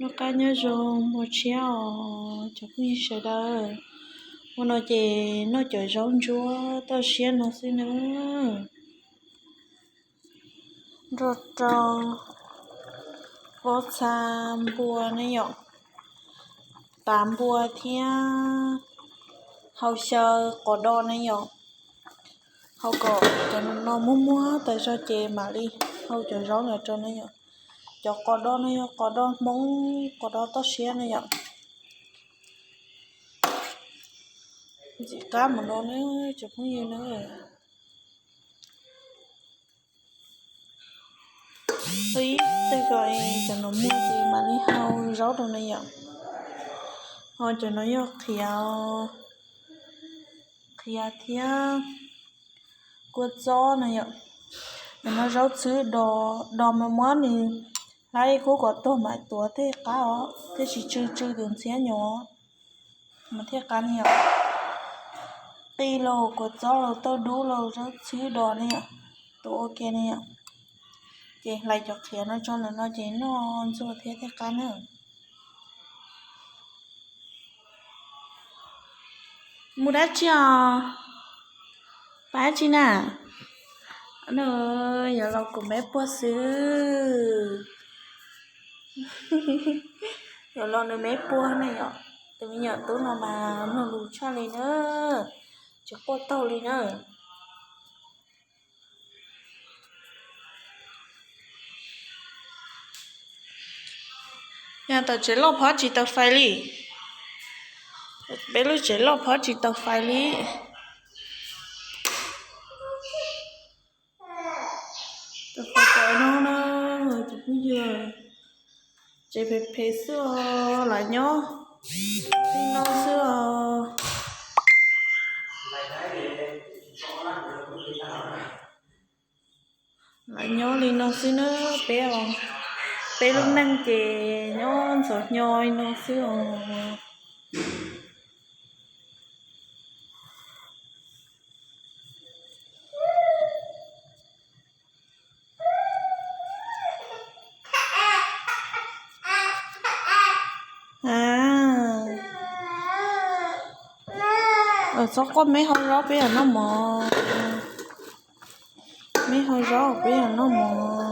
Noj qab nyob zoo mog, tshiab os cov phooj ywg sawv daws. Ua no ces noj cov zaub ntsuab toj siab no xwb na. Nrog rau pob txha npua ne yom, tav npua thiab hau xyaw qos do ne yom. Hau kom cov no muag muag tas zog ces mam li hau cov zaub ntawd rau ne yom. Cov qos do no yog qos do Hmoob, qos do toj siab ne yom. Ntxim qab mus no na cov phooj ywg na. Ib teg ko cov no muag ces mam li hau zaub rau ne yom. Ho cov no yog qhiav, qhiav thiab kua txob na yom. Cov no zaub txhwb do, do mas muab nws hlais kub kom tuag mam tuav thiaj qab os, thiaj tsis tsw tsw tus ntxhiab nyuam mas thiaj qab ne yom. Qij lauj, kua txob lauj, tauj dub lauj, zaub txhwb do ne yom, tuav ua ke ne yom. Ces hlais cov qhiav no tso ntawm no ces noj ntxuag thiab thiaj qab na. Mus dab tsi os? Pab dab tsi na? Yuav los kuv me puag xwb. Yuav los nws me puag ne yom. Tus me nyuam tub no mas mloog lus tshaj li na, tsis quaj taug li na. Yog tom tsev loj phob tsis tau fais li. Peb lub tsev loj phob tsis tau fais li. Tau fais cov no na, cov phooj ywg, tsev phem phem xwb os, lam nyob li no xwb os. Lam nyob li no xwb na, peb os, peb lub neej ces nyob ntxhov hnyo li no xwb os. Txhob quaj, me hau zaub peb yuav noj mov. Me hau zaub peb yuav noj mov.